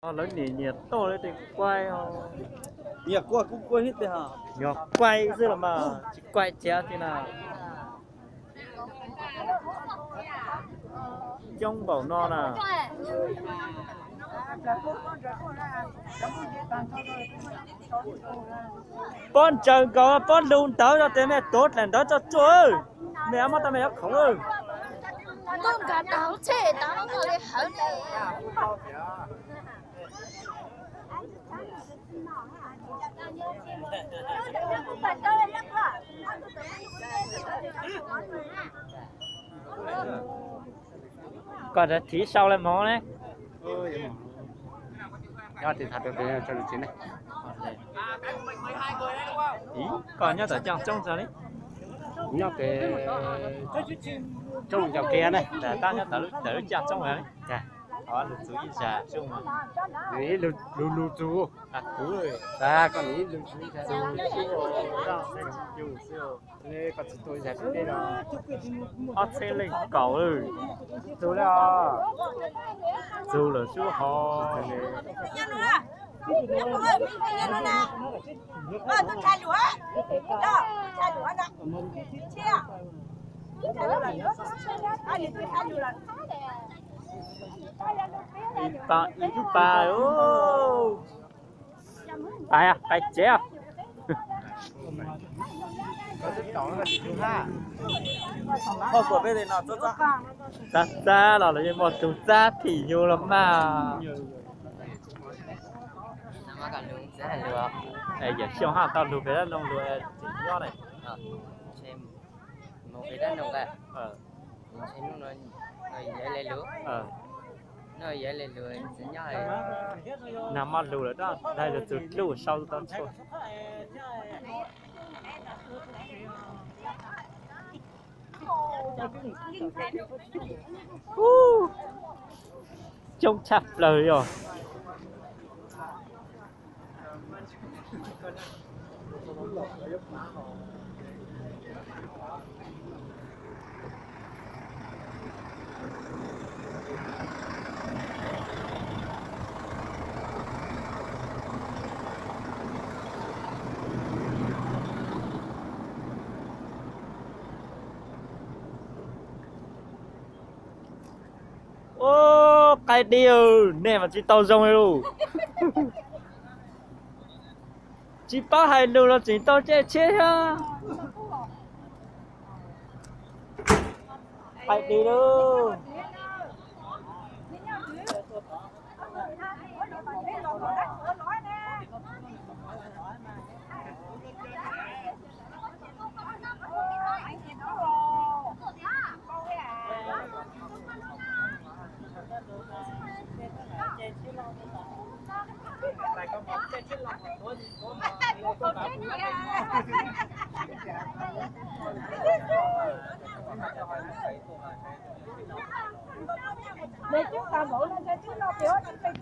Lawv niam nyiam tuaj lawv tej kuaib, nyiam kuaib kuj kuaib thiab tiag, yog kuaib xwb los mas tsis kuaib tsev tiag na. Coob npaum no na. Pob ntsaws nkaus pob lus ntawd no ces mej tuav dlaim ntawd tso tsuag, mej muab tau mej yuav khoom. Koj thiv sau le mov ne. Koj nyob tom caj tsoob tso li. Nyob pem tsoob ncaus kiag ne. Tab nyob tom lub caj tsoob li. Lug txug ib zag, lug lug txug. Kuv, koj ib lug txug. Ob txhiab leej kaum. Txug lawm, txug lawm xwb hos. Ib pas, ib pas. Pais, pais tsev. Txab txab los lawv yeej muaj tug txab phim nyuj los mas. Yawm Xyooj haj tau lug pem dab noog lug tseem nyob ne. Nag maj lug lawm, daig lug txug dlub sau tau tshuaj. Coob tshaj plaws yog. Ub, qaib dib, nej mas tsis tau zoo li lauj. Tsis paub hais lus los tseem tau caij tsheb thiab. Qaib dib lauj.